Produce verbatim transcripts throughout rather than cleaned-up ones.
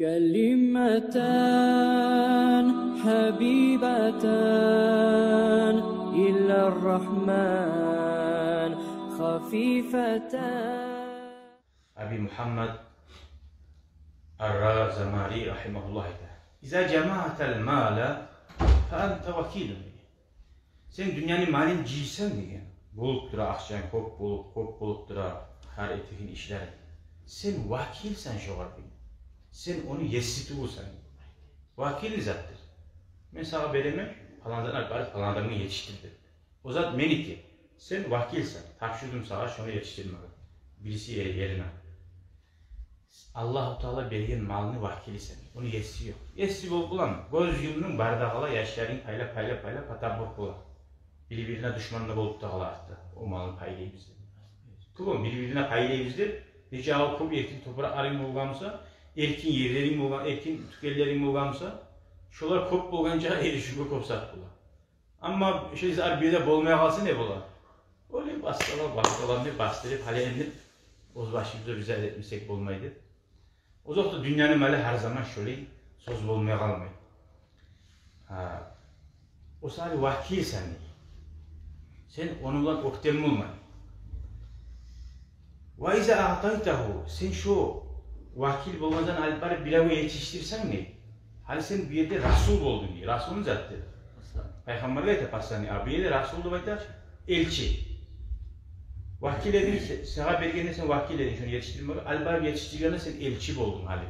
كلمتان حبيبتان إلى الرحمن خفيفتان. Аби Мугьаммад ар-Разамари рагьимагьуллагь айта: «Иза жамаътал мала фа анта вакилун», — деген. Сен дюньяны малын жыйсанг деген, болуп тура, акъчанг кёп болуп, кёп болуп тура, гьар этеген ишлеринг. Сен вакилсен шогъар деген. Сен ону еси тюгюлсен. Вакил не затдыр? Мен сагъа беремен, палан затны алып барып палан адамгъа етишдир деп. О зат меники. Сен вакилсен, тапшурдум сагъа, шону етишдирмеге бириси е-, ерине. Аллагьу Таала берген малны вакилисен, ону еси ёкъ. Еси болуп боламы? Гёз юмдунг, бары да къала, яшларынг пайлап, пайлап, пайлап, патап бола. Бири-бирине душман да болуп да къала артда, о малны пайлайбыз деп. Тюгюл, бири-бирине пайлайбыз деп, нече авур кёп эркин топуракъларынг болгъан буса, эркин ерлеринг болгъан, эркин тюкенлеринг болгъан буса, шолар кёп болгъанча эришивге кёп зат бола. Амма шо зат бир ерде болмай къалса, не бола? Олай басдырып, басдырып, деп, басдырып, гьали энди оьз башыбызгъа биз зат этмесек болмай деп. Озокъда, дюньяны малы гьар заман шолай, сёз болмай къалмай. Гьа. О саялы вакилсен, сен ону булан оьктем болма. «Ва иза аътайтагьу», сен шо вакил болгъан затны алып барып биревге етишдирсенг, не? Гьали сен бу ерде расул болдунг, не? Расул не затдыр? Пайхаммаргъа айта посланник, а бу ерде расул деп айта элчи. Вакил эдинг, се-, сагъа бергенде сен вакил эдинг шону етишдирмеге, алып барып етишдиргенде сен элчи болдунг гьали.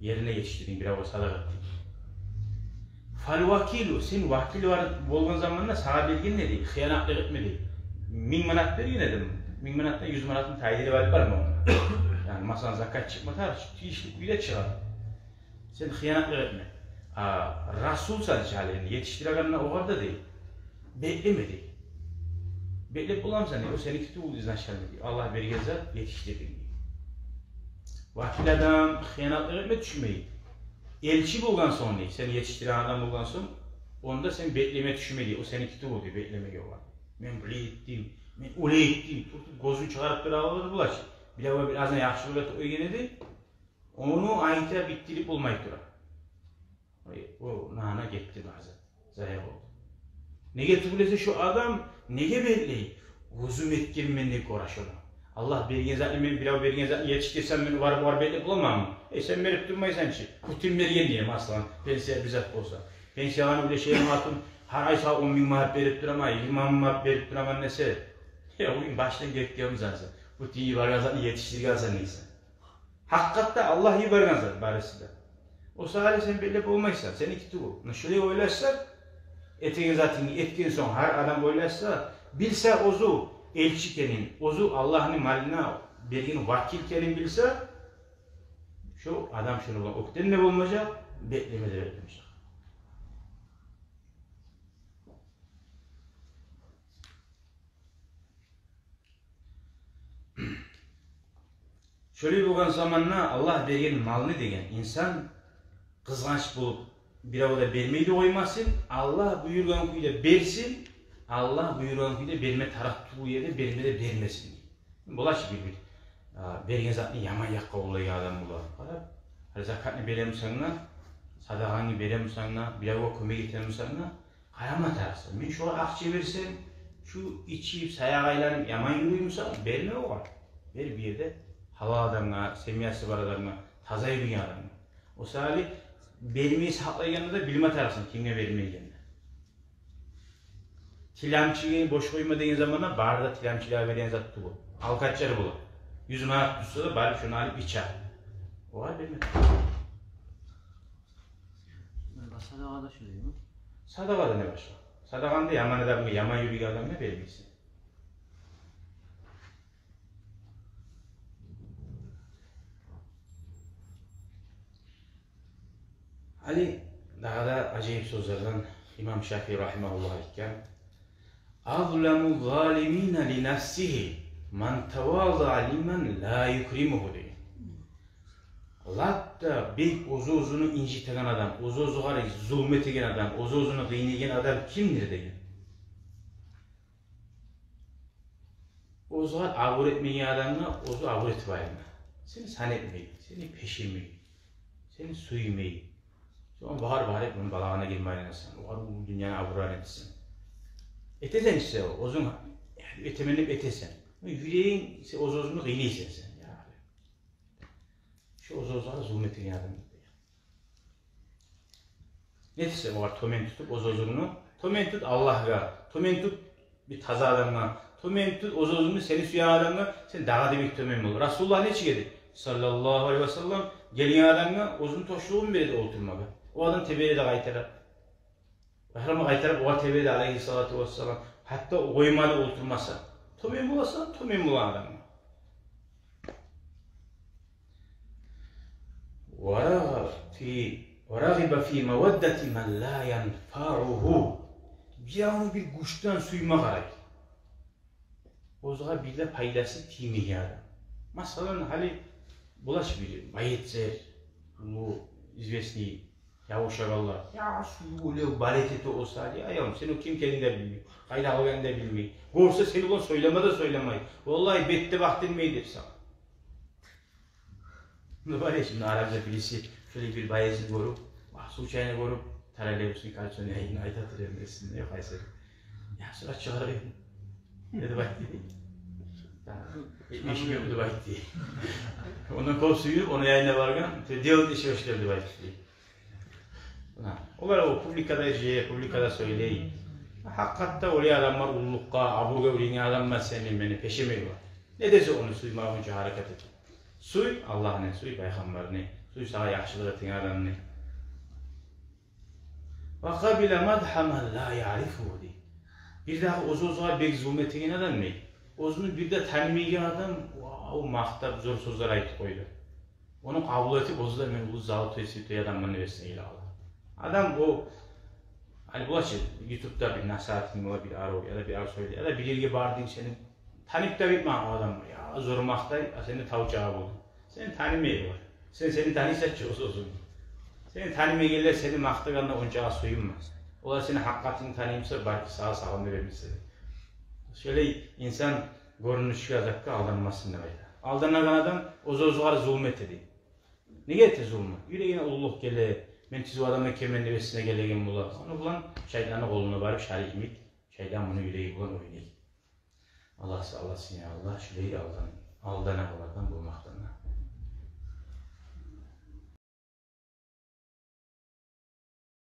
Ерине етишдирдинг, биревге садагъа этдинг. «Фал вакилу», сен вакил бар болгъан заманда сагъа берген не дей? Хыянатлыкъ этме дей. Минг манат берген эдим, минг манатдан юз манатын тайдырып алып барма ондан. Яни, масала, закат чыкъма тарыкъ, тийишли кюйде чыгъар. Сен хыянатлыкъ этме. А расулсан чы гьали, етишдирегенде огъар да дей, беклеме дей. Беклеп боламысан дей, о сеники тюгюл изначально дей. Аллагь берген зат, етишдирдинг дей. Вакил адам хыянатлыкъ этме тюшмей. Элчи болгъан сонг дей, сен етишдиреген адам болгъан сонг, онда сен беклеме тюшме дей, о сеники тюгюл дей, беклемеге огъар. Мен булай этдим, мен олай этдим, туртуп гёзюн чыгъарып тура алар булар чы. Биревге бир аздан яхшылыкъ этип къойгъан эди, ону айта битдирип болмай тура. Ой, о нана гетди бары зат, зая болду. Неге тюгюл эсе, шо адам неге беклей? Оьзюм этгенмен деп гёре шону. Аллагь берген затны, мен бирев берген затны етишдирсем, мен барып, барып беклеп боламанмы? Э, сен берип турмайсан чы. Путин берген дей, масала, пенсия бир зат болса. Пенсиягъа улешеген къатын, гьар ай сагъа он минг манат берип тураман, йигирма минг манат берип тураман десе, э, о гюн башдан гетген затсан. Путин йиберген затны етишдиргенсен дейсен. Гьакъыкъатда Аллагь йиберген зат барысы да. О саялы сен беклеп болмайсан, сеники тюгюл. Муна шолай ойлашса, этеген затынгны этген сонг, гьар адам ойлашса, билсе оьзю элчи экенин, оьзю Аллагьны малына берген вакил экенин билсе, шо адам шону булан оьктем де болмажакъ, беклеме де беклемежек. Шолай болгъан заманда Аллагь берген малны деген инсан къызгъанч болуп, биревге де бермей де къоймасын, Аллагь буюргъан кюйде берсин, Аллагь буюргъан кюйде берме тарыкъ тюгюл ерде берме де бермесин. Бола чы бир-бир, а, берген затны яман якъгъа къоллайгъан адам бола. Къара, гьали закатны беремисен де, садагъаны беремисен де, биревге кёмек этемисен де, къарама тарыкъсан. Мен шогъар акъча берсем, шу ичип, саякъ айланып, яман юрюймю буса, берме огъар. Бер бир ерде гьалал адамгъа, семьясы бар адамгъа, таза юрюйген адамгъа. О саялы бермей сакълайгъанда да билме тарыкъсан кимге бермейгенни. Тиламчыны бош къойма деген заманда бары да тиламчылагъа береген зат тюгюл. Алкачлар бола. Юз манат тутса да, барып шону алып иче. Огъар берме. Садагъа да шолаймы? Садагъа да не башгъа? Садагъаны да яман адамгъа, яман юрюйген адамгъа бермейсен. Гьали дагъы да ажайып сёзлерден имам Шафии рагьимагьуллагь айтгъан: «Азламу залимина ли нафсигьи ман тавазаа лиман ла юкримугьу», — деген. Лап да бек оьзю-оьзюн инжитеген адам, оьзю-оьзюне зулму этеген адам, оьзю-оьзюн къыйнайгъан адам кимдир деген. Оьзюне абур этмейген адамгъа оьзю абур этип айлана. Сени сан этмей, сени пешемей. сени сюймей. Сонг бар, барып муну балагъына гирме айланасан, огъар уллу дюньяны абурларын этесен. Этесен ишде, оьзюнг этемен деп этесен. Юрегинг, сен оьз-оьзюнгню къыйнайсан сен, я Рабби. Шу оьз-оьзюне зулму этеген адам. Не этесен огъар, тёмен тутуп оьз-оьзюнгню? Тёмен тут Аллагьгъа, тёмен тут бир таза адамгъа, тёмен тут оьз-оьзюнгню сени сюеген адамгъа, сен дагъы да бек тёмен бол. Расулуллагь нечик эди? Саллаллагьу алайгьи ва саллам, гелген адамгъа оьзюню тошлугъун бере эди олтурмагъа. О адам тебере эди къайтарып. Къайтарып, къайтарып огъар тебере эди, алайгьиссалату вассалам. Гьатта къоймады олтурмаса. Тёмен боласан, тёмен болгъан адамгъа. Ва рагъиба фи, ва рагъиба фи маваддати ман ла янфаугьу. Биревню бир гючден сюйме къарай, оьзюне бир де пайдасы тиймеген адам. Масала, гьали бола чы бир боецлер, уллу известный, я ушакъаллар. Я, шу олай балет эте о саялы, я, я, сен о ким экенингни де билмей, къайда къалгъанын да билмей. Гёрсе, сени булан сёйлеме де сёйлемей. Валлагь, бет де бакъдырмай деп сагъа. Ну, бар эди, муну арабызда бириси шолай бир боецни гёрюп, случайно гёрюп, троллейбусну кольцону янында айта тура эди, эсимде ёкъ къайсы. Я, сурат чыгъарайым деп айтды. Этмешим ёкъ деп айтды. Ондан кёп сююнюп, ону янына баргъан, делать иши башлады деп айтды. Муна, олар о публикада же, публикада сёйлей. Гьакъыкъатда олай адамлар, уллулукъгъа, абургъа уьйренген адамлар сени, мени пешемей бар. Не десе, ону сюймеге онча гьаракат эт. Сюй Аллагьны, сюй пайхаммарны, сюй сагъа яхшылыкъ этген адамны. Ва къабила мадгьа ман ла ягърифугьу, дей. Бирдагъы оьз-оьзюне бек зулму этеген адам, дей, оьзюн бир де танымайгъан адам, вав, макътап, зор сёзлер айтып къойду. Ону къабул этип, оьзю де мен уллу зат эте, сыйлы адамман деп эсине геле къала. Адам о, гьали бола чы, ютубда бир насигьатынг бола, бир арив, яда бир арив сёйлей, яда бир ерге бардынг, сени танып да битмеген о адам, я, зор макътай, а сен де тавчагъа болдунг. Сени танымай олар. Сен сени таныйсан чы оьз-оьзюнгню. Сени танымайгъанлар сени макътагъанда ончакъы сююнме. Олар сени гьакъыкъатынгны таный буса, балики, сагъа сагъын да бермес эди. Шолай инсан гёрюнюшге, затгъа алданмасын деп айта. Алданагъан адам оьз-оьзюне зулму эте, дей. Неге эте зулму? Юрегине уллулукъ геле, мен тюз адам экенмен деп эсине гелеген бола. Ону булан шайтанны къолуна барып, шариат йимик, шайтан муну юреги булан ойнай. Аллагь сакъласын, я Аллагь, шолай алдан-, алданагъанлардан болмакъдан.